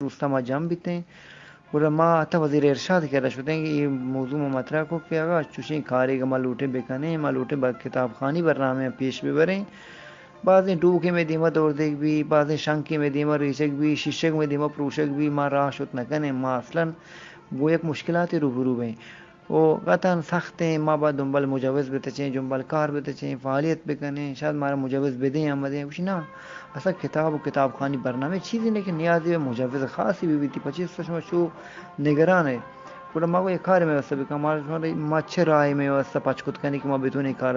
دوستا ما جم بیتیں۔ گڑا ما حتی وزیر ارشاد کرا شتیں کہ اے موضوع ما مطرح کو کہ اگاں چوشیں کارے کہ ما لوٹیں بکنیں، ما لوٹیں بہ کتاب خانی برنامہ پیش ببریں۔ بازیں ٹوکے مئے دیما دور دیگ بی، بازیں شنکے مئے دیما ریچگ بی، شیشگ مئے دیما پروشگ بی، ما راہ شت نکنیں، ما اصلاً گوں یک مشکلاتے روبرو بیں۔ او قطعاً سختیں، ما با دنبال مجوز بتچیں، دنبال کار بتچیں، فعالیت بکنیں، شاید مارا مجوز بدیں یا مدیں۔ گوشی نا، اصلاً کتاب و کتاب خانی برنامہ چیزی نہیں کہ نیازی بہ مجوز خاصی بہ بیتی، پچی شما چو نگران ہے۔ گڑا ما گو یک کارے مئے واسطہ بکن، ما شما، ما چہ راہے مئے واسطہ پچ کت کنی کہ ما بتونیں کار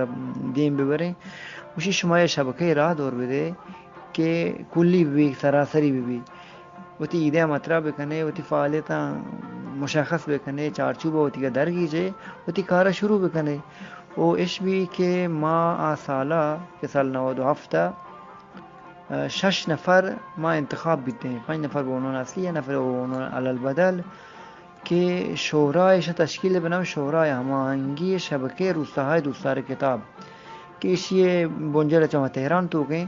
دیم ببریں۔ گوشی شما یہ شبکہ راہ دور بدے کہ کلی بہ بی، سراسری بہ بی۔ وتی ایدہ مطرح بکنے، وتی فعالیتاں مشخص بکنے، چارچوب وتی کا درگیجے، وتی کارا شروع بکنے۔ او اش بی کہ ما آ سالا کہ سال نود و ہفت ء، شش نفر ما انتخاب بیتیں، پنج نفر بہ عنوان اصلی، یک نفر بہ عنوان علی البدل، کہ شورا ایشاں تشکیل بنام شورای ہماہنگی شبکہ روستاہائے دوستدار کتاب کہ ایشی بنجل چہ ما تہران توکیں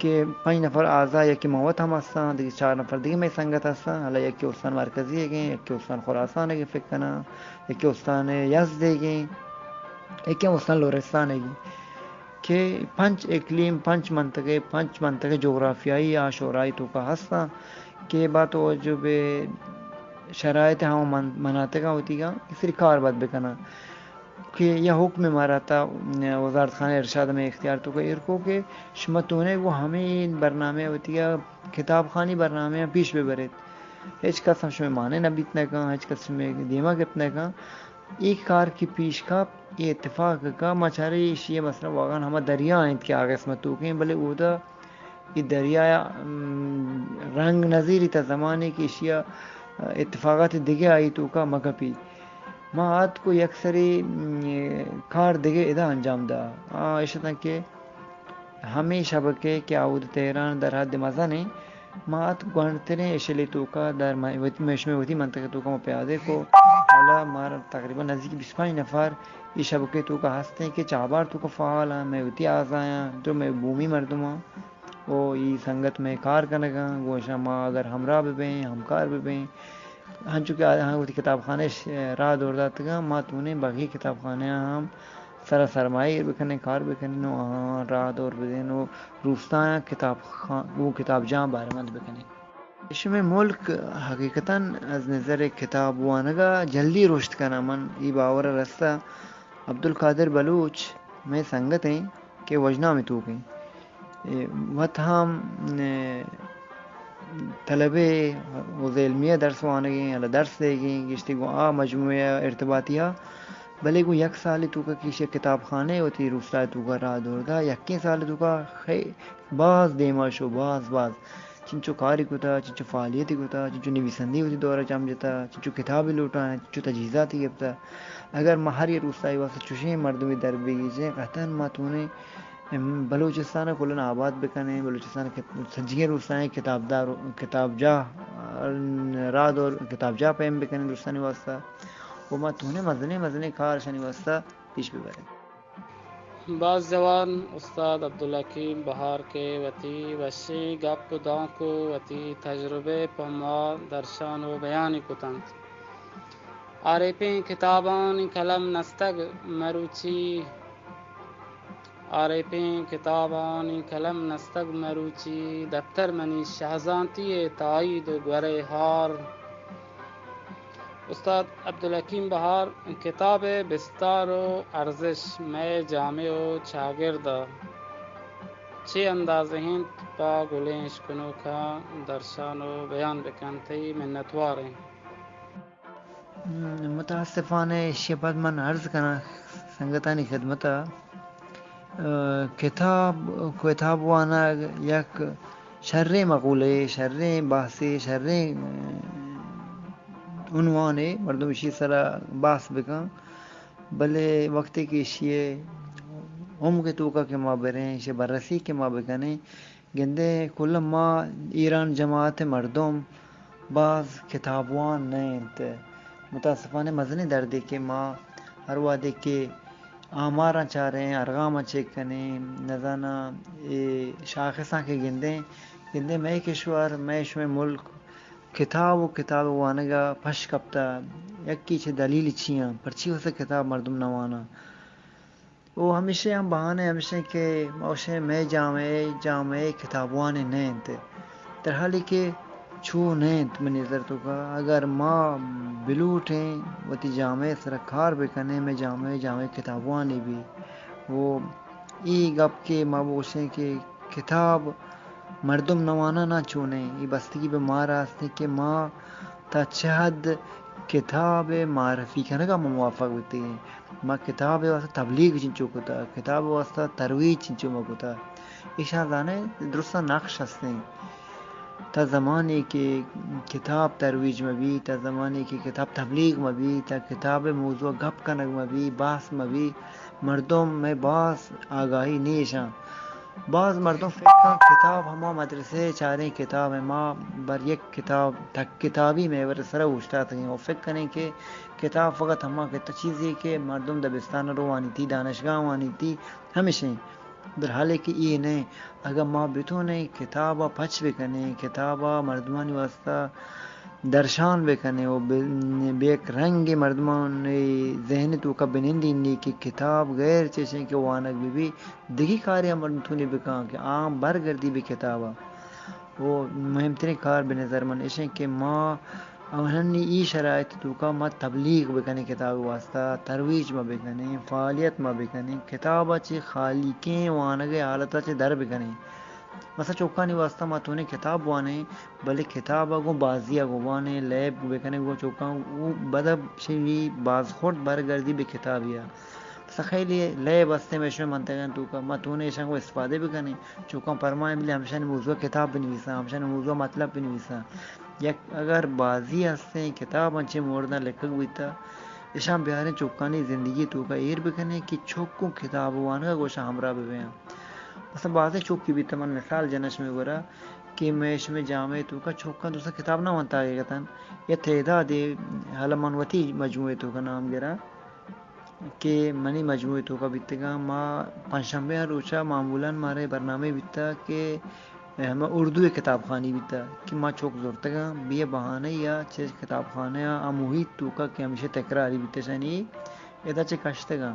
کہ پنج نفر اعضا، یکی من وت ہم ہستاں، دگہ چار نفر دگہ مئے سنگت ہستاں، حالا یکی استان مرکزی گیں، یکی استان خراسان گیں فکر کناں، یکی استان یزد گیں، یکی ہم استان لرستان گیں۔ کہ پنچ اقلیم، پنچ منطقہ، پنچ منطقہ جغرافیائی آ شورای توکا ہستاں کہ با توجہ بہ شرائط ہما من-، مناطقاں وتیگاں سری کار بد بکناں۔ کہ یا حکم مارا تا وزارت خانہ ارشاد میں اختیار توکا ایر کو کہ شما تونے گو ہمے برنامہ وتیگا کتاب خانی برنامہ پیش ببریت۔ ہچ کس ہم شمئے مانے نہ بیت نہ کن، ہچ کس شمئے دیما گپت نہ کن۔ اے کار کہ پیش کپ، اے اتفاق کہ کپ، ما چارے ایشی ء مثلاً واقعاً ہما دریا انت کہ آ قسمت توکیں، بلے اودا اے دریا ء، ام، رنگ نزیری تا زمانے کہ ایشی ء اتفاقات دگہ آئی توکا مکپی۔ ما آتکو یک سری، ام، کار دگہ ادا انجام دا۔ آ، اشتاں کہ ہمے شبکہ کہ آود تہران در حد مزن ایں، ما ات گونڈتریں اشلے توکا در م-، وتی، مئے شمئے وتی منطقہ توکا ما پیادے کو، حالا مارا تقریباً نزدیک بیست پنچ نفر اے شبکہ توکا ہستیں کہ چابار توکا فعال آں، مئے وتی اعضایاں، تو مئے بومی مردماں، او ای سنگت مئے کار کنگاں، گوشاں ما اگر ہمراہ ببیں، ہمکار ببیں، ہنچو کہ آہاں وتی کتاب خانہ ش-، راہ دور داتگاں، ما تونیں بقیہ کتاب خانہ ہم سرا سرمایہ ایر بکنیں، کار بکنیں و آہاں راہ دور بدیں و روستایاں کتاب خان-، گوں کتاب جاہ بہرمند بکنیں۔ شمئے ملک حقیقتاً از نظر کتاب وانگا جلدی رشد کناں، من ای باور رستہ۔ عبدالقادر بلوچ مئے سنگت ایں کہ وژنام توک ایں۔ اے وت ہم، اے، طلبے و علمیہ درس وانگیں، حالا درس دیگیں، گشتی گوں آ مجموعہ ارتباطی آ، بلے گوں یک سال توکا کہ ایشی کتاب خانہ وتی روستا توکا راہ دور دا، یکیں سال توکا خی-، باز دیما شو، باز، باز۔ چنچو کاری کتا، چنچو فعالیتی کتا، چنچو نویسندی وتی دورا چم جتا، چنچو کتابی لوٹا، چنچو تجہیزاتی گپتا۔ اگر ما ہر یہ روستائی واسطہ چوشیں مردمی در بگیجیں، قطعاً ما تونیں ام، بلوچستان ء کلاً آباد بکنیں، بلوچستان ء کت-، سجگیں روستائیں کتابدار، کتاب جاہ، ا، راہ دور کتاب جاہ پیم بکنیں درستانی واسطہ و ما تونیں مزنیں مزنیں کار شانی واسطہ پیش ببریں۔ باز جوان استاد عبدالحکیم بہار کہ وتی وشیں گپ و دانک و وتی تجربہ پہ ما درشان و بیانی کتنت۔ آریپیں کتابانی قلم نستگ مروچی، آریپیں کتابانی قلم نستگ مروچی، دپتر منی شہزانتی ء تائید و گورے ہار۔ استاد عبدالحکیم بہار، کتاب ء بستار و ارزش مئے جامع و چاگرد ء چے اندازہ انت، پہ گلیں اشکنوکاں درشان و بیان بکن، تئی منتوار ایں۔ متاسفانہ ایشی ء پد من عرض کناں سنگتانی خدمت ء، کتاب، کتاب وانگ یک شریں مقولے، شریں بحثے، شریں عنوانے، مردم ایشی سرا بحث بکن، بلے وقتے کہ ایشی ء عمق توکا کہ ما بریں، ایشی بررسی کہ ما بکنیں، گندے کل ما ایران جماعت مردم باز کتابوان نہ انت۔ متاسفانہ مزنیں دردے کہ ما ہر وہدے کہ آماراں چاریں، ارگاماں چیک کنیں، نزاناں اے شاخصاں کہ گندیں، گندیں مئے کشور، مئے شمئے ملک کتاب و کتاب وانگ ءَ پش کپتہ، یکے چہ دلیل چی آں، پرچی واسطہ کتاب مردم نہ واناں؟ او ہمیشہ ہم بہانہ ہمیشہ کہ ما گوشیں مئے جامعہ، جامعہ کتابوانے نہ انت، در حالی کہ چو نہ انت۔ منی نظر توکا اگر ما بلوٹیں وتی جامعہ سرا کار بکنیں، مئے جامعہ، جامعہ کتابوانے بی۔ و ای گپ کہ ما بگوشیں کہ کتاب مردم نہ واناں، نہ چونیں، ای بستگی بہ مارا ہستیں کہ ما تا چہ حد کتاب ءِ معرفی کنگ ءَ ما موفق بیتگیں۔ ما کتاب ءِ واسطہ تبلیغ چنچو کتا، کتاب ءِ واسطہ ترویج چنچو ما کتا۔ ایشاں زانئے درستاں نقش ہستیں۔ تا زمانے کہ کتاب ترویج مہ بی، تا زمانے کہ کتاب تبلیغ مہ بی، تا کتاب ءِ موضوع گپ کنگ مہ بی، بحث مہ بی، مردم مئے باز آگاہی نیشاں۔ باز مردم فکر کن کتاب ہما مدرسہ چاریں کتاب ہیں، ما بر یک کتاب تک کتابی مئے بر سر اوشتاتگیں و فکر کنیں کہ کتاب فقط ہما کت-، چیزے کہ مردم دبستان روانی تی، دانشگاہ وانی تی، ہمیشیں۔ در حالے کہ اے نہ، اگاں ما بتونیں کتاب ءَ پچ بکنیں، کتاب ءَ مردمانی واسطہ درشان بکنیں و بہ، بہ یک رنگے مردمانی ذہن توکا بنندینی کہ کتاب غیر چیزیں کہ وانگ بہ بی، دگی کارے ہم مردم تونی بکن کہ آ برگردی بہ کتاب ءَ۔ و مہمترین کار بہ نظر من اشیں کہ ما آہانی ای شرائط توکا ما تبلیغ بکنیں، کتاب واسطہ ترویج ما بکنیں، فعالیت ما بکنیں، کتاب ءَ چہ خالیکیں وانگ ءِ حالت ءَ چہ در بکنیں۔ مثلاً چوکانی واسطہ ما تونیں کتاب وانیں، بلے کتاب ءَ گوں بازی ءَ گوں وانیں، لیب بکنیں گوں چوکاں، او بد ءَ شری باز خورد برگردی بہ کتابی ءَ۔ مثلاً خیلی لیب ہستیں مئے شمئے منطقہ توکا، ما تونیں ایشاں گوں استفادہ بکنیں۔ چوکاں پرمائیں بلے ہمشانی موضوع کتاب بنویساں، ہمشانی موضوع مطلب بنویساں۔ یک اگر بازی ہستیں کتاب انچیں مورداں لکھگ بیتا، اشاں بیاریں چوکانی زندگی توکا ایر بکنیں کہ چوک گوں کتاب وانگا گوشاں ہمراہ ببیاں۔ مثلاً بازیں چوکی بیتا، من مثال جناں شمئے گورا کہ مئے شمئے جامعہ توکا چوکاں دوستاں کتاب نہ وانتا حقیقتاً، یا تعدادے، حالا من وتی مجموعے توکا نام گراں۔ کہ منی مجموعے توکا بیتگاں، ما پنچشنبے ءِ روچا معمولاً مارے برنامہ بیتا کہ ہمے اردو ءِ کتاب خوانی بیتا کہ ما چوک زرتگاں، بے بہانہ یا چہ کتاب خانہ ءَ آ محیط توکا کہ ہمیشہ تکراری بیتا شانی ادا چہ کشتگاں۔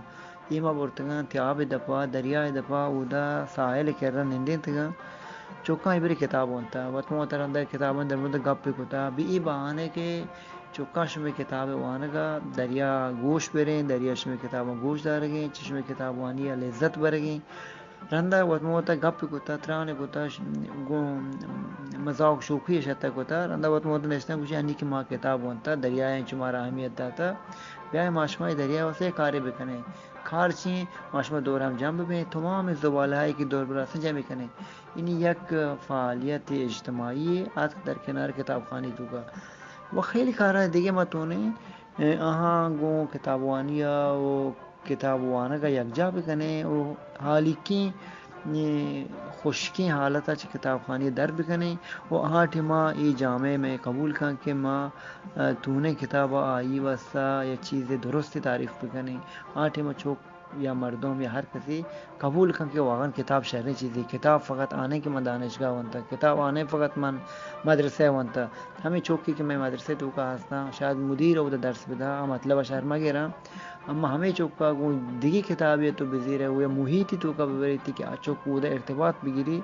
اے ما برتگاں تیاب ءِ دپا، دریا ءِ دپا، اودا ساحل ءِ کرا نندینتگاں۔ چوکاں اے برے کتاب وانتا، وت ما وت ءَ رندا کتاباں در مورد گپ کتا، بہ اے بہانے کہ چکاں شمئے کتاب ءِ وانگ ءَ دریا ءَ گوش بریں، دریا شمئے کتاباں گوش دارگیں، چہ شمئے کتاب وانی ءَ لذت برگیں۔ رندا وت ما وت ءَ گپ کتا، تران کتا، ش-، گوں مزاق شوخی ءَ شتہ کتا، رندا وت ما وت نشتاں گوشی، ہنی کہ ما کتاب وانتا، دریا ءَ انچو مارا اہمیت داتا، بیائے ما شما اے دریا ءِ واسطہ کارے بکنیں۔ کار چی؟ ما شما دور ہم جمع ببیں، تمام زبالہ ہایی کہ دور بر ہستیں جمع کنیں۔ یعنی یک فعالیت اجتماعی ات در کنار کتاب خانی توکا۔ و خیلی کارانی دگہ ما تونیں، اے، آہاں گوں کتابوانی ءَ و کتاب وانگ ءَ یکجاہ بکنیں و حالیکیں، اے، خشکیں حالت ءَ چہ کتاب خانی در بکنیں و آہاں ٹیما اے جامعہ مئے قبول کن کہ ما، اے، تونیں کتاب ءَ آئی واسطہ یا چیزے درستی تعریف بکنیں۔ آ ٹیما چوک یا مردم یا ہر کسی قبول کن کہ واقعاً کتاب شریں چیزے، کتاب فقط آنے کہ من دانشگاہ ونتا، کتاب آنے فقط من مدرسہ ونتا۔ ہمیں چوکی کہ میں مدرسہ توکا ہستاں، شاید مدیر اودا درس بدا، آ مطلب شر مگیراں، اما ہمیں چوکا گوں دگی کتابے تو بزیرے و یا محیطی توکا ببریتی کہ آ چوک اودا ارتباط بگیری،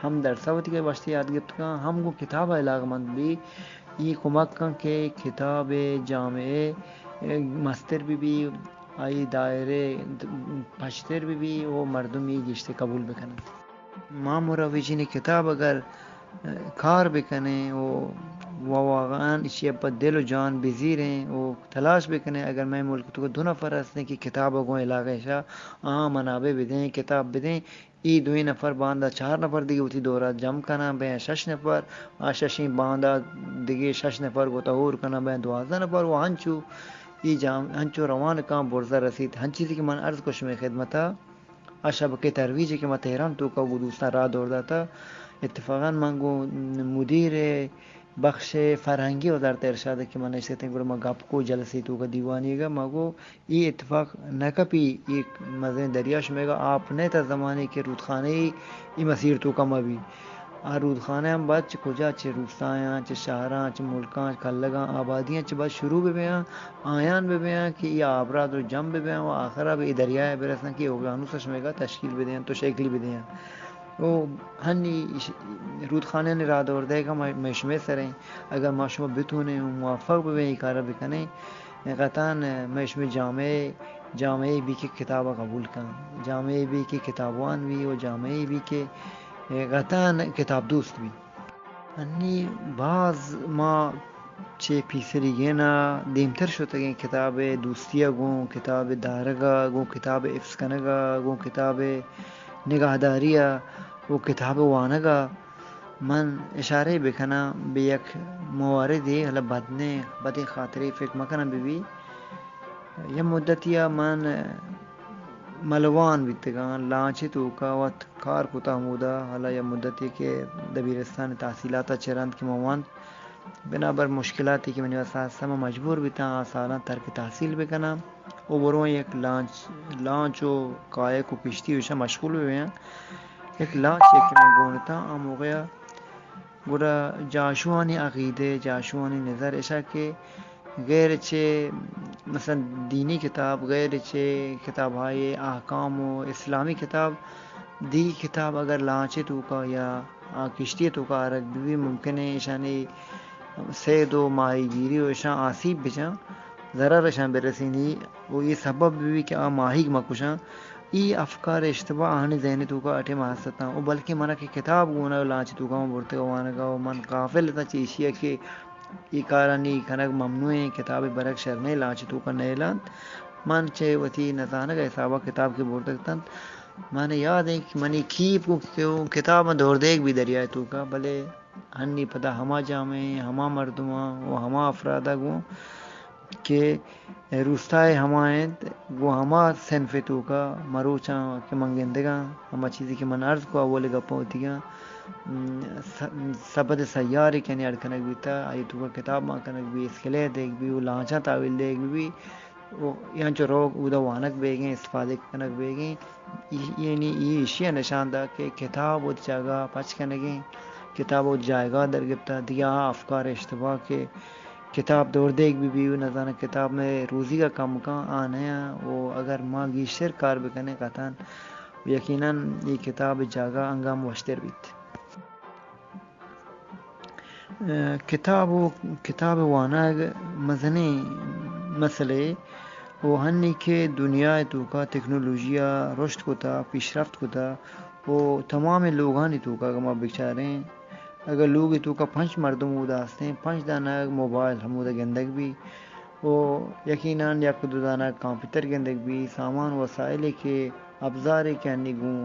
ہم درس وتی کہ وشتی یاد گپت کن، ہم گوں کتاب علاقہ مند بی۔ ای کمک کن کہ کتاب جامعہ مستر بی بی، آئی دائرہ پشتر بہ بی و مردم اے گیشتر قبول بکننت۔ ما مروجین کتاب اگر، اه، کار بکنیں و، و واقعاً اشی ءَ پہ دل و جان بزیریں و تلاش بکنیں، اگر مئے ملک تو دو نفر ہستیں کہ کتاب گوں علاقہ شا آ منابع بدیں، کتاب بدیں، اے دوئیں نفر باندا چار نفر دگہ وتی دورا جمع کناں، بیا شش نفر، آ ششیں باندا دگہ شش نفر گوں تہ ہور کناں، بیا دوازدہ نفر و ہنچو اے جام، ہنچو روان کاں برزا رسیت۔ ہنچیزی کہ من عرض کو شمئے خدمتا، آ شبکہ ترویجی کہ ما تہران توکا گوں دوستاں راہ دور داتا، اتفاقاً من گوں مدیر بخش فرہنگی وزارت ارشاد کہ من نشتیں، گڑا ما گپ کو جلسے توکا دیوانی گا، ما گو اے اتفاق نہ کپی، اے مزنیں دریا شمئیگا آپ نہ تا زمانے کہ رودخانہ ای مسیر توکا مہ بی۔ آ رودخانہ ہم باید چہ کجا، چہ روستایاں، چہ شہراں، چہ ملکاں، کلگاں، آبادیاں چہ باید شروع بہ بیاں، آیان بہ بیاں کہ اے آبراد رو جم بہ بیاں و آخرا بہ اے دریائے برساں کہ اقیانوس شمئیگا تشکیل بدیاں، تو شکلی بدیاں۔ و ہنی اش-، رودخانہانی راہ دور دئیگا مئے، مئے شمئے سریں۔ اگر ما شما بتونیں و موفق ببیں اے کارا بکنیں، قطعاً مئے شمئے جامعہ، جامعہ بی کہ کتابا قبول کن، جامعہ بی کہ کتابوان بی و جامعہ بی کہ قطعاً کتاب دوست بی۔ انی باز ما چہ پیسریگین ء دیمتر شتگیں، کتاب ء دوستی ء گوں، کتاب ء دارگ ء گوں، کتاب ء حفظ کنگ ء گوں، کتاب ء نگاہداری ء و کتاب ء وانگ ء من اشارہ بکناں بہ یک مواردے، حالا بدنیں، بدیں خاطرے فکر مکناں بہ بی۔ یک مدتی ء من ملوان بیتگاں، لانچ ء توکا وت کار کتا ہمودا، حالا یک مدتے کہ دبیرستان تحصیلات ء چہ رند کہ من ونت، بنابر مشکلاتے کہ منی واسطہ ہستاں، من مجبور بیتاں آ سالاں ترک تحصیل بکناں و برواں یک لانچ، لانچ و کائک و کشتی و ایشاں مشغول ببیاں۔ یک لانچے کہ من گونتاں آ موقع ء، گڑا جاشوانی عقیدہ، جاشوانی نظر ایشا کہ غیر چہ مثلاً دینی کتاب، غیر چہ کتاب‌های احکام و اسلامی کتاب، دیگی کتاب اگر لانچ ء توکا یا آ کشتی ء توکا آرگ بہ بی، ممکن ہے ایشانی صید و ماہی گیری و ایشاں آسیب بجاں، ضرر ایشاں برسینی و اے سبب بہ بی کہ آ ماہیگ مکشاں۔ ای افکار اشتباہ آہانی ذہن توکا اٹے ما ہستاں و بلکہ منا کہ کتاب گونا لانچ توکا من برتگا وانگا و من غافل اتاں چہ ایشی ء کہ ای کارانی کنگ ممنوع ایں، کتاب برگ شر نہ، لانچ توکا نئیلانت۔ من چہ وتی نزانگ ء حسابا کتاب کہ برتگ اتنت، من یاد ایں کہ منی کیپ گوں کتاباں دور دیگ بی دریا ء توکا، بلے ہنی پدا ہما جامعہ ایں، ہما مردماں و ہما افرادا گوں کہ روستائے ہما انت، گوں ہما صنف ء توکا مروچاں کہ من گندگاں، ہما چیزے کہ من عرض کو اول گپاں وتیگاں، م، س-، سبد سیارے کہ یعنی اڈ کنگ بیتا، آئی توکا کتاب مان کنگ بی، اسکلے دیگ بی، و لانچاں تاویل دیگ بی، و یعنی چو روگ اودا وانگ بیگیں، استفادہ کنگ بیگیں۔ ای-، یعنی ای ایشی ء نشان دا کہ کتاب وت جاگہ پچ کنگیں، کتاب وت جایگاہ در گپتا، دگہ آ افکار اشتباہ کہ کتاب دور دیگ بہ بی و نزاناں کتاب مئے روزیگ ء کم کن آ نیاں و اگر ما گیشتر کار بکنیں قطعاً یقیناً اے کتاب جاگہ انگام وشتر بیت۔ کتاب و کتاب وانگ مزنیں مسئلے و ہنی کہ دنیا ء توکا تکنولوژی ء رشد کتا، پیشرفت کتا و تمامیں لوگانی توکا اگہ ما بچاریں، اگہ لوگے توکا پنچ مردم اودا ہستیں، پنچ دانگ موبائل ہمودا گندگ بی و یقیناً یک دو دانگ کمپیوتر گندگ بی، سامان وسائلے کہ ابزارے کہ ہنی گوں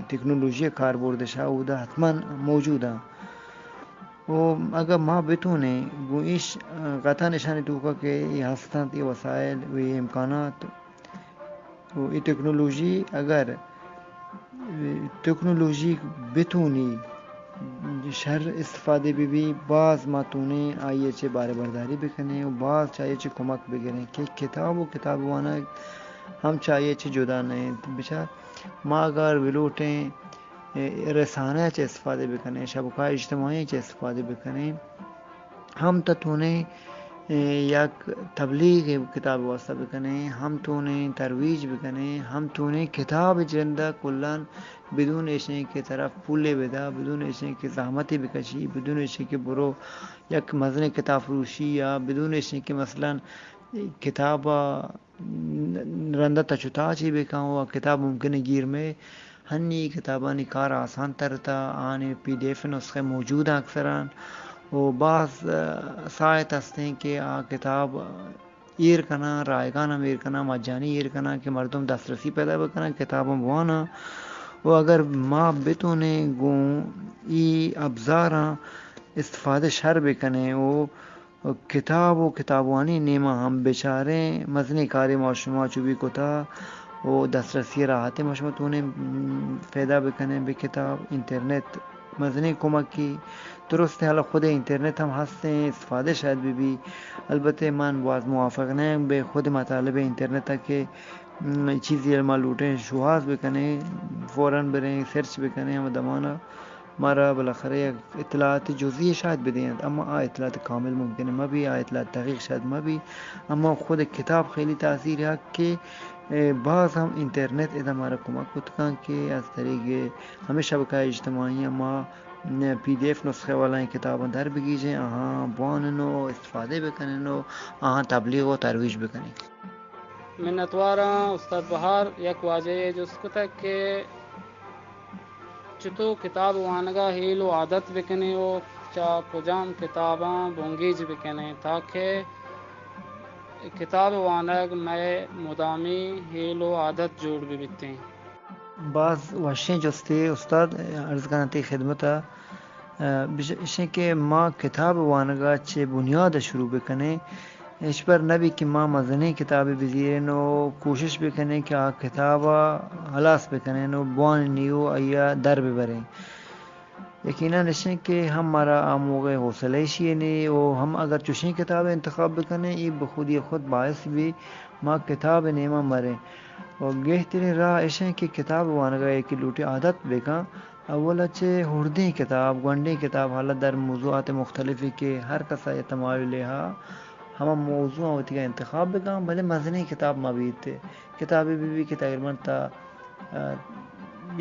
تکنولوژی کاربردشا اودا حتماً موجوداں۔ و اگہ ما بتونیں گوں ایش قطعاً اشانی توکا کہ اے ہستنت، اے وسائل و اے امکانات و اے تکنولوژی، اگر تکنولوژی بتونی شر استفادہ بہ بی، باز ما تونیں آئی ء چہ بارے برداری بکنیں و باز چہ آئی ء چہ کمک بگریں کہ کتاب و کتاب وانگ ہم چہ آئی ء چہ جدا نہ انت۔ بچار ما اگر بلوٹیں رسانہ ء چہ استفادہ بکنیں، شبکہ اجتماعی ء چہ استفادہ بکنیں، ہم تہ تونیں یک تبلیغ کتاب واسطہ بکنیں، ہم تونیں ترویج بکنیں، ہم تونیں کتاب جند ء کلاً بدون ایشیں کہ طرف پولے بدا، بدون ایشیں کہ زحمتے بکشی، بدون ایشیں کہ برو یک مزنیں کتاب فروشی یا بدون ایشیں کہ مثلاً کتاب ء رند ء تچ و تاچے بکن و کتاب ممکن ہے گیر مئے۔ ہنی کتابانی کار آسان تر تا، آنی پی ڈی ایف نسخے موجود ہیں اکثراً و باز، ء، ساعت ہستیں کہ آ کتاب ایر کناں، رائگان ہم ایر کناں، مجانی ایر کناں کہ مردم دسترسی پیدا بکناں، کتاباں بواناں۔ و اگر ما بتونیں گوں ای ابزاراں استفادہ شر بکنیں و کتاب و کتابوانی نیما ہم بچاریں، مزنیں کارے ما شما چو بی کتا و دسترسی راحتے ما شما تونیں پیدا بکنیں بہ کتاب، انٹرنیٹ مزنیں کمکی۔ درست ہے، حالا خود انٹرنیٹ ہم ہستیں، استفادہ شاید بہ بی، البتہ من باز موافق نہ بہ خود مطالب انٹرنیٹ کہ، م، چیزی ما لوٹیں شوہاز بکنیں، فوراً بریں سرچ بکنیں، ہم دمانا مارا بالاخره یک اطلاعات جزئی شاید بدینت، اما آ اطلاعات کامل ممکن مہ بی، آ اطلاعات دقیق شاید مہ بی، اما خود کتاب خیلی تاثیر ہا کہ، اے، باز ہم انٹرنیٹ ادا مارا کمک کت کن کہ از طریق ہمے شبکہ اجتماعی ما پی ڈی ایف نسخہ والا کتاباں در بگیجیں، آہاں بوانن و استفادہ بکنن و آہاں تبلیغ و ترویج بکنیں۔ منتواراں استاد بہار، یک واجہ جست کتگ کہ چتو کتاب وانگا ہیل و عادت بکنیں و چا کجام کتاباں بنگیج بکنیں تاکہ کتاب وانگ مئے مدامی ہیل و عادت جوڑ بہ بیتیں۔ باز وشیں جستے استاد، عرض کناں تئی خدمت ء، بش-، اشیں کہ ما کتاب وانگ ء چہ بنیاد ء شروع بکنیں، ہچبر نہ بی کہ ما مزنیں کتابے بزیریں و کوشش بکنیں کہ آ کتاب ء ہلاس بکنیں و بوانیں و آئی ء در ببریں۔ یقیناً اشیں کہ ہم مارا آ موقع حوصلہ ایشی نے و ہم اگر چوشیں کتاب انتخاب بکنیں، اے بخودی خود باعث بی ما کتاب نیما مریں۔ و گہترین راہ اشیں کہ کتاب وانگا یکے لوٹی عادت بکن، اول چہ ہردیں کتاب، گونڈیں کتاب، حالا در موضوعات مختلفی کہ ہر کسا اعتماد لہا ہما موضوع وتیگا انتخاب بکن، بلے مزنیں کتاب مہ بیت۔ کتابے بہ بی کہ تقریباً تا، ء،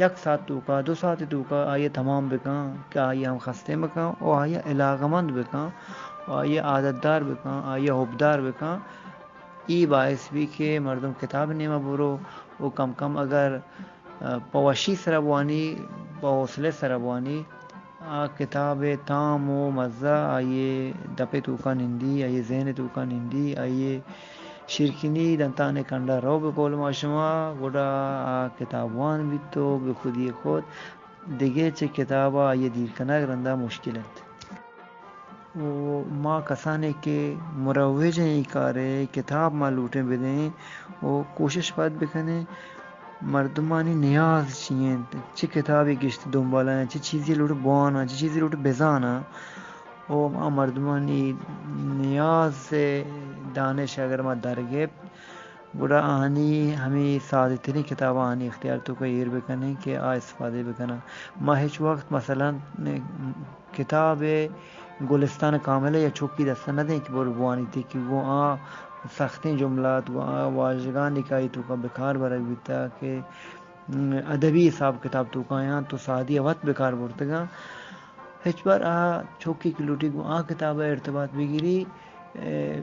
یک ساعت توکا، دو ساعت توکا آئی ء تمام بکن کہ آئی ء ہم خستیں بکن و آئی ء علاقہ مند بکن و آئی ء عادت دار بکن، آئی ء حبدار بکن۔ ای باعث بی کہ مردم کتاب نیمہ برو و کم کم اگر، ء، پہ وشی سرا بوانی، پہ حوصلے سرا بوانی، آ کتاب ء تام و مزہ آئی ء دپ ء توکا نندی، آئی ء ذہن ء توکا نندی، آئی ء شیرکنی دنتان ء کنڈا رو بہ قول ما شما، گڑا آ کتاب وان بیت و بہ خودی خود دگہ چہ کتاب ء آئی ء دیر کنگ رندا مشکل انت۔ و ما کسانے کہ مروج ایں ای کار ء، کتاب ما لوٹیں بدیں و کوشش پد بکنیں، مردمانی نیاز چی انت، چہ کتابے گشت دنبال ء، چہ چیزے لوٹ بواناں، چہ چیزے لوٹ بزاناں۔ و آ مردمانی نیاز ء دانش اگر ما در گپت، گڑا آہانی ہمے سادہ ترین کتاباں آہانی اختیار توکا ایر بکنیں کہ آ استفادہ بکناں۔ ما ہچ وقت مثلاً کتاب گلستان کاملہ یا چکی دستا نہ دیں کہ بر بوانیت کہ گوں آ سختیں جملات، گوں آ واژگانی کہ آئی توکا بکار برگ بیتا کہ ادبی حساب کتاب توکایاں تو سادی ء وت بکار برتگاں۔ ہچبر آ چوکی کہ لوٹی گوں آ کتاب ء ارتباط بگیری، ء،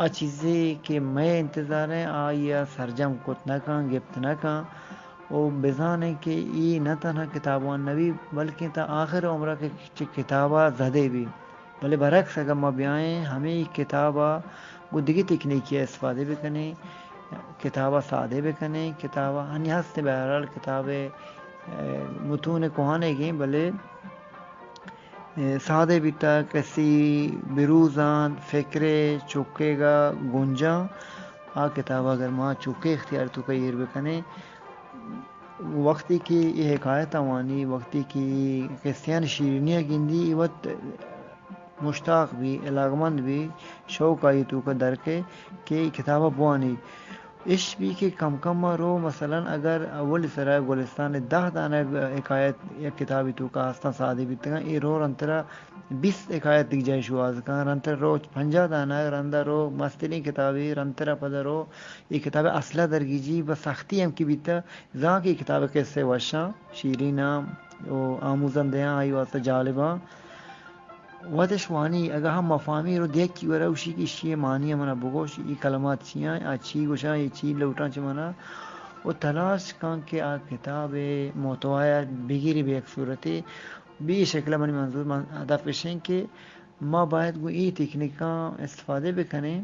آ چیزے کہ مئے انتظار ء آئی ء سرجم کت نہ کن، گپت نہ کن و بزانیں کہ ای نہ تنہا کتاب وان نبی، بلکیں تا آخر عمر ء کہ چہ کتاب ء زدے بی۔ بلے برعکس اگر ما بیائیں ہمے کتاب ء گوں دگہ تکنیکی ء استفادہ بکنیں، کتاب ء سادے بکنیں، کتاب ء ہنی ہست بہرحال کتاب ء، ء، متون کوہنگیں بلے، ء، سادے بیتا، کسی بروزاں فکرے چکے گا گنجاں، آ کتاب اگر ما چکے اختیار توکا ایر بکنیں، وقتی کہ اے حکایت وانی، وقتی کہ اے قصیان شیرینی گندی، اے وت مشتاق بی، علاقمند بی، شوق آئی توکا در کے کہ اے کتاب ء بوانی۔ اش بی کہ کم کم ء رو، مثلاً اگر اولی سرا گلستان ء دہ دانگ حکایت یک کتابی توکا ہستاں سادے بیتگاں، اے رو رنترا بیست حکایت دگہ جاہے شوہاز کن، رنتر رو پنجاہ دانگ، رندا رو مستریں کتابے، رنترا پدا رو اے کتاب ء اصل ء درگیجی، بہ سختی ہم کہ بیتہ، زانکہ اے کتاب ء قصہ وشاں، شیریناں و آموزندیاں، آئی واسطہ جالباں۔ وتش وانی، اگاں ہم مفاہمی رو دیکی ورا اوشی کہ اشی ء معنی ء منا بگوش، اے کلمات چیاں، آ چی گوشاں، اے چی لوٹاں چہ منا۔ و تلاش کن کہ آ کتاب ء محتوا ء بگیری بہ یک صورتے، بہ اے شکل ء منی منظور، من ہدف اشیں کہ ما باید گوں اے تکنیکاں استفادہ بکنیں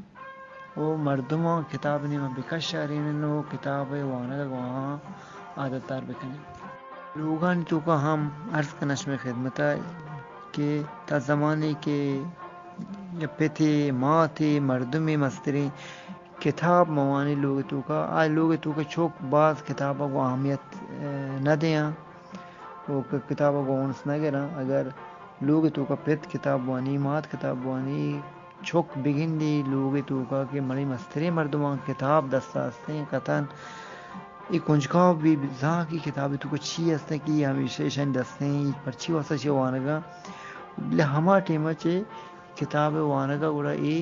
و مردماں کتاب نیما بکشارینن و کتاب وانگ ء گوں آہاں عادت دار بکنیں۔ لوگانی توکا ہم عرض کناں شمئے خدمتا کہ تا زمانے کہ یا پتے، ماتے، مردمے مستریں کتاب موانی لوگ توکا، آ لوگ توکا چوک باز کتاب گوں اہمیت، اه، نہ دیاں۔ و ک-، کتاب ء گوں انس نہ گراں۔ اگر لوگ ء توکا پت کتاب وانی، مات کتاب وانی، چک بگندی لوگ ء توکا کہ منی مستریں مردماں کتاب دست ء استیں قطعاً اے کنجکاو بی، بزاں کہ کتابے توکا چی ہستیں کہ اے ہمیشہ ایشانی دستیں، اے پرچی واسطہ چہ وانگا۔ بلے ہما ٹیما چہ کتاب وانگا گڑا اے،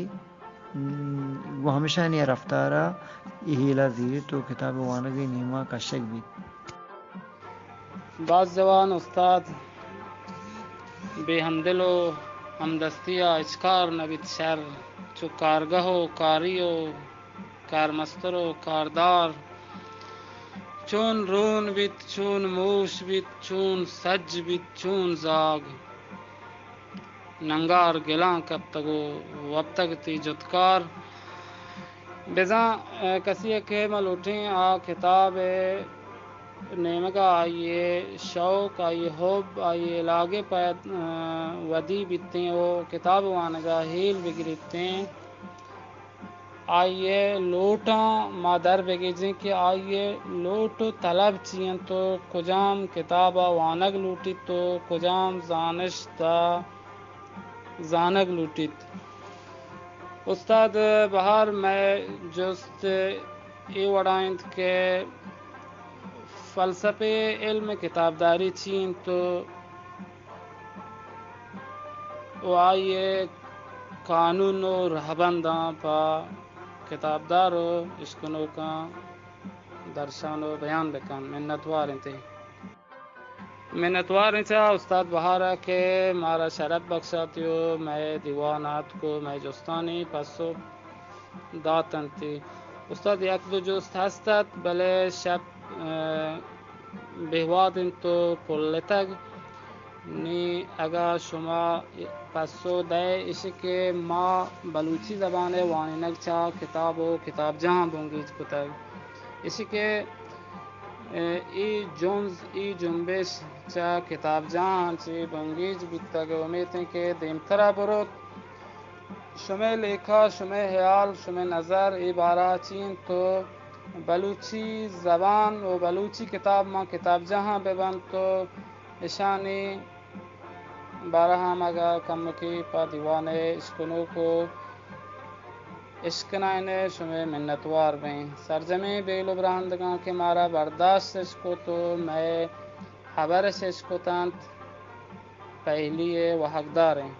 م، گوں ہمیشانی رفتارا اے ہیلا زیریت و کتاب وانگے نیما کشگ بیت۔ باز جوان استاد، بے ہمدل و ہمدستی ء ہچ کار نہ بیت شر، چو کارگہ و کاری و کارمستر و کاردار، چون رون بیت، چون موش بیت، چون سج بیت، چون زاگ۔ ننگار گلاں کپتگ و وپتگ تی جتکار۔ بزاں، ء، کسی ء کہ ما لوٹیں آ کتاب ء نیمگ ء آئی ء شوق، آئی ء حب، آئی ء لاگے پہ، ء، ودی بیتیں و کتاب وانگ ء ہیل بگریتیں۔ آئی ء لوٹاں ما در بگیجیں کہ آئی ء لوٹ و طلب چی انت و کجام کتاب ء وانگ لوٹیت و کجام زانشت ء زانگ لوٹیت۔ استاد بہار، مئے جست اے وڑا انت کہ فلسفہ علم کتابداری چی انت و و آئی ء قانون و رہبنداں پہ کتابدار و اشکنوکاں درشان و بیان بکن۔ منتوار انت۔ منتوار انت چہ استاد بہار ء کہ مارا شرپ بخشاتی و مئے دیوان ء آتک و مئے جستانی پسو دات انت۔ استاد، یک دو جست ہست ات، بلے شپ، ء، بے واد انت و پلتگ۔ نی اگاں شما پسو دئے، ایشی کہ ما بلوچی زبان ء وانینگ چہ کتاب و کتابجاہاں بنگیج کتگ۔ ایشی کہ، ء، ای جنز، ای جنبش چہ کتابجاہاں چہ بنگیج بیتگ۔ امیت انت کہ دیمترا بروت۔ شمئے لیکہ، شمئے ہیال، شمئے نظر اے بارہ ء چی انت و بلوچی زبان و بلوچی کتاب ماں کتابجاہاں بہ بنت و اشانی بارہ ء ہم اگہ کمکے پہ دیوان ء اشکنوک و اشکنائین ء شمئے منتوار بئیں۔ سرجمیں بیل و براہندگاں کہ مارا برداشت اش کت و مئے ہبر اش اش کت انت، پہلی ء واہگدار ایں۔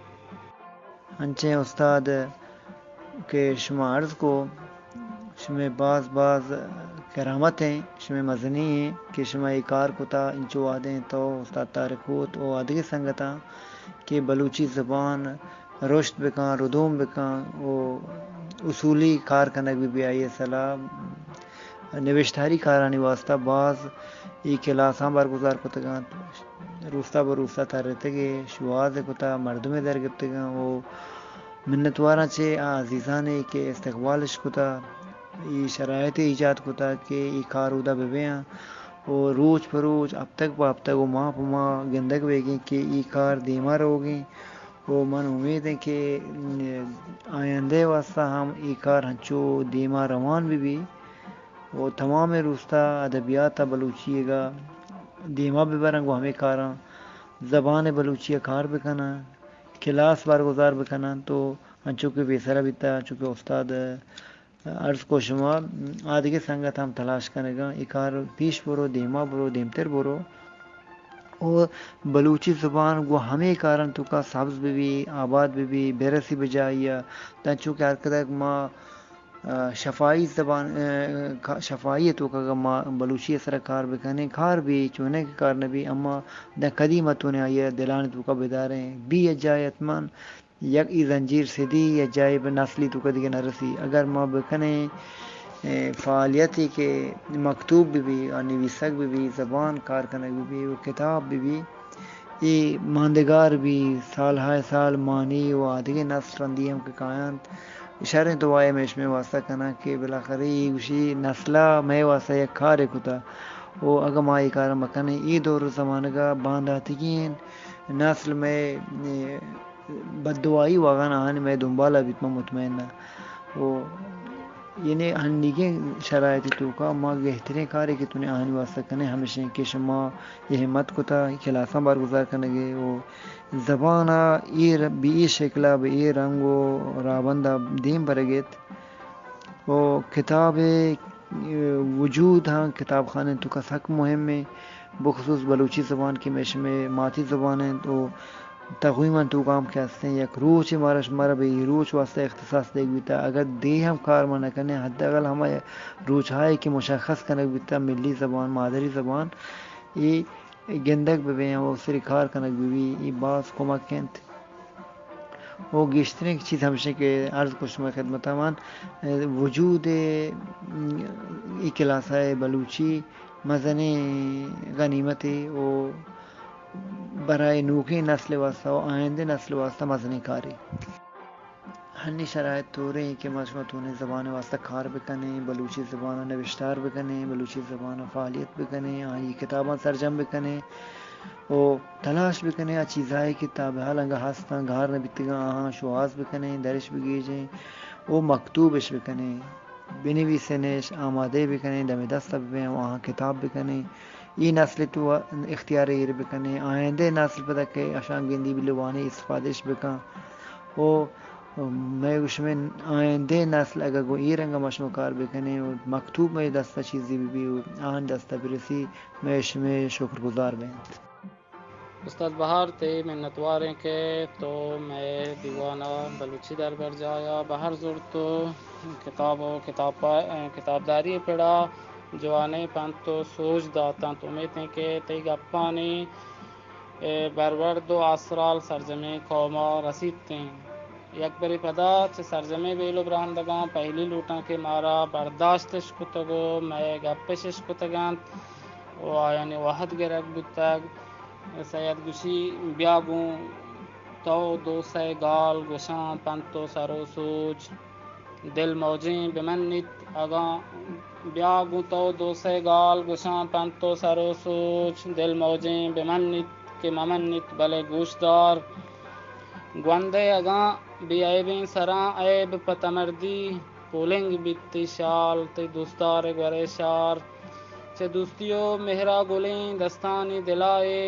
انچیں استاد کہ شما عرض کو، شمئے باز باز کرامت ایں، شمئے مزنی ایں کہ شما اے کار کتا، انچو وہدیں تو استاد طارق ہوت و آدگہ سنگتاں کہ بلوچی زبان رشد بکن، ردوم بکن و اصولی کار کنگ بہ بی آئی ء سلاہ۔ نبشتاری کارانی واسطہ باز اے کلاساں برگزار کتگ انت۔ روستا بہ روستا ترتگ ء شوہاز ء کتا، مردم ء در گپتگ انت و منتواراں چہ آ عزیزانے کہ استقبال اش کتا، اے شرائط ایجاد کتا کہ اے کار اودا بہ بیاں و روچ پہ روچ، ہپتگ پہ ہپتگ و ماہ پہ ماہ گندگ بیگیں کہ اے کار دیما روگیں و من امید ایں کہ آیندہ ء واستہ ہم اے کار ہنچو دیما روان بہ بی و تمامیں روستا ادبیات ء بلوچی ء دیما بہ براں، گوں ہمے کاراں زبان بلوچی ء کار بکناں، کلاس برگزار بکناں تو انچو کہ پیسرا بیتا، انچو کہ استاد عرض کو شما، آدگہ سنگت ہم تلاش کنگاں، اے کار پیش برو، دیما برو، دیمتر برو۔ و بلوچی زبان گوں ہمے کارن توکا سبز بہ بی، آباد بہ بی، برسی بجاہی ء۔ تنچو کہ ہر کدک ما، ء، شفاہی زبان، ء، کا-، شفاہی ء توکا اگاں ما بلوچی ء سرا کار بکنیں، کار بی، چونیں کہ کار نہ بی، اما داں کدی ما تونے آئی ء دلانی توکا بداریں، بی ء جاہ حتماً یک ای زنجیر سدی یا جاہے بہ نسلی توکا دگہ نہ رسی۔ اگر ما بکنیں، اے، فعالیتے کہ مکتوب بہ بی، آ نویسگ بہ بی، زبان کار کنگ بہ بی و کتاب بہ بی، اے ماندگار بی، سالہائے سال مانی و آدگہ نسل رندی ہم کہ کاینت۔ شریں دعائے مئے شمئے واسطہ کناں کہ بالاخرہ اے گوشی نسلا مئے واسطہ یک کارے کتا و اگاں ما اے کار مکنیں، اے دور و زمانگا بانداتگیں نسل مئے، اے، بددعائی واغان آہانی مئے دنبالا بیت، من مطمئن آں۔ و یعنی ہنیگیں شرائط توکا ما گہتریں کارے کہ تونے آہانی واسطہ کنیں، ہمیشیں کہ شما یہ ہمت کتا کلاساں برگزار کنگے و زبانا اے ر-، بہ اے شکلا، بہ اے رنگ و رابندا دیم برگیت و کتابے وجود ہاں کتاب خانہ توکا سک مہم ایں، بخصوص بلوچی زبان کہ مئے شمئے ماتی زبان انت و تقویماں توکا ہم کہ ہستیں، یک روچے مارا شمارا بہ اے روچ واسطہ اختصاص دیگ بیتا۔ اگر دے ہم کار ما نہ کنیں، حداقل ہما روچ ہائے کہ مشخص کنگ بیتا ملی زبان، مادری زبان، اے گندگ بہ بیں و سری کار کنگ بہ بی، اے باز کمک انت۔ و گیشتریں چیز ہمشیں کہ عرض کو شمئے خدمتا من، وجود اے کلاسائے بلوچی مزنیں غنیمتے و برائے نوکیں نسل واسطہ و آئندہ نسل واسطہ مزنیں کارے۔ ہنی شرائط توریں کہ ما شما تونیں زبان واسطہ کار بکنیں، بلوچی زبان نوشتار بکنیں، بلوچی زبان فعالیت بکنیں، آئی کتاباں سرجم بکنیں و تلاش بکنیں، آ چیزہائے کہ تا بہ حال انگا ہستاں، گار نہ بیتگاں، آہاں شوہاز بکنیں، درش بگیجیں و مکتوبش بکنیں، بنویسنش، آمادہ بکنیں، دم دست ببیں و آہاں کتاب بکنیں۔ اے نسل تو اختیار ایر بکنیں، آئندہ نسل پدا کہ اشاں گندی بلے وانی استفادش بکن و مئے گو شمئے آئندہ نسل اگہ گوں اے رنگا ما شما کار بکنیں و مکتوب مئے دستا چیزی ببی و آہانی دستا برسی، مئے شمئے شکر گزار بینت۔ استاد بہار، تئی منتواریں کہ تو مئے دیوانا بلوچی دربرجاہا بہر زرت و کتاب و کتاب پا-، کتابداری پڑا جوانیں پنت و سوج داتنت۔ امیت ایں کہ تئی گپانی، اے، برورد و آسرال سرجمیں قوما رسیت انت۔ یک برے پدا چہ سرجمیں بیل و براہندگاں پہلی لوٹاں کہ مارا برداشتش کتگ و مئے گپش اشکتگ انت و آیانی وہد گرگ بوتگ۔ سید گوشی، بیا گوں تو دو سئے گال گوشاں پنت و سر و سوج، دل موجیں بمنیت اگاں، بیا گوں تو دو سئے گال گوشاں پنت و سر و سوج، دل موجیں بمنیت کہ ممنیت بلے گوشدار۔ گوندئے اگاں بے عیبیں سراں عیب پہ تمردی، پولنگ بیت تئی شال، تئی دوستدار گورئے شار۔ چہ دوستی و مہرا گلیں دستانی دلائے،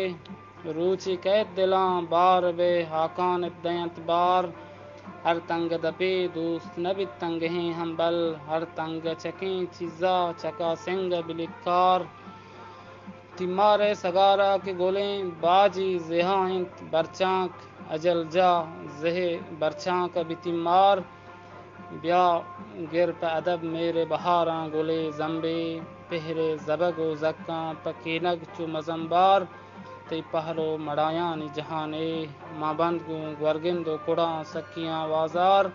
روچے کئیت دلاں بار بہ ہاکان دینت بار۔ ہر تنگ دپے دوست نہ بیت تنگہیں ہمبل، ہر تنگ چکیں چیزا چکا سنگ بلیکار۔ تیمارئے سگارا کہ گلیں باجی زہا انت برچانک، اجل جاہ زہ برچانک بہ تیمار۔ بیا گر پہ ادب مہر بہاراں گلے زمبے، پہرے زبگ و زکاں پہ کینگ چو مزنبار۔ تئی پہر و مڑایانی جہانے، ما بند گوں گورگند و کڑاں سکیاں وازار۔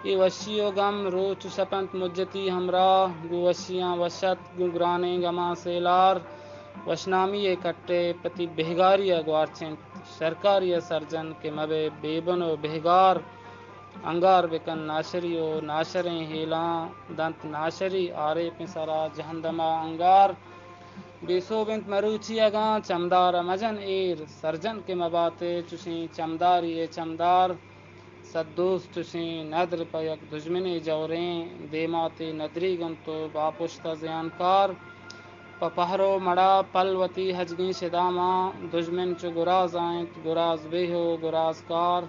اے وشی و گم روچ و شپ انت مجتی ہمراہ، گوں وشیاں وش ات گوں گرانیں گماں سیلار۔ وشنامی ء کٹے پتی بہگاری ء گوارچ انت، شرکاری ء سرجن کہ مبے بے بن و بہگار۔ انگار بکن ناشری و ناشریں ہیلاں، دنت ناشری آریپیں سرا جہندما انگار۔ بے سوب انت مروچی اگاں چمدار ء مجن ایر، سرجن کہ مباتے چشیں چمداری ء چمدار۔ صد دوست چشیں ندر پہ یک دژمنے جوریں، دیما تئی ندریگ انت و باپشت ء زیانکار۔ پہ پہر و مڑا پل وتی ہجگیں شداماں، دژمن چو گراز آ انت، گراز بیہ و گراز کار۔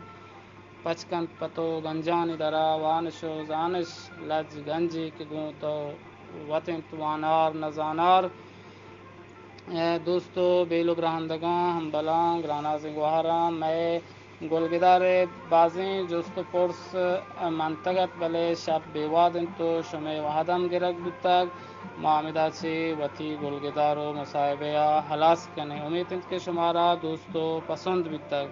پچ کنت پہ تو گنجانی درا وانش و زانش، لج گنجے کہ گوں تو وت انت وانار نہ زانار۔ اے دوست و بیل و براہندگاں، ہمبلاں، گرانازیں گوہاراں، مئے گلگدار ء بازیں جست و پرس منتگ ات، بلے شپ بے واد انت و شمئے وہد ہم گرگ بوتگ۔ ما ہمدا چہ وتی گلگدار و مصاحبہ ء ہلاس کنیں۔ امیت انت کہ شمارا دوست و پسند بیتگ۔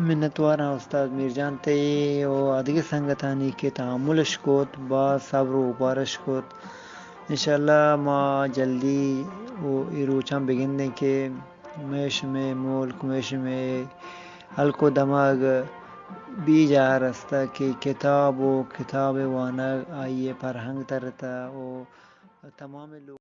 منتواراں استاد میرجان تئی و آدگہ سنگتانی کہ تحملش کت، باز صبر و اوپارش کت۔ انشاءاللہ ما جلدی و اے روچاں بگندیں کہ مئے شمئے ملک، مئے شمئے ہلک و دمگ بے جاہ رستہ کہ کتاب و کتاب وانگ آئی ء فرہنگ ترتہ و تمامیں لوگ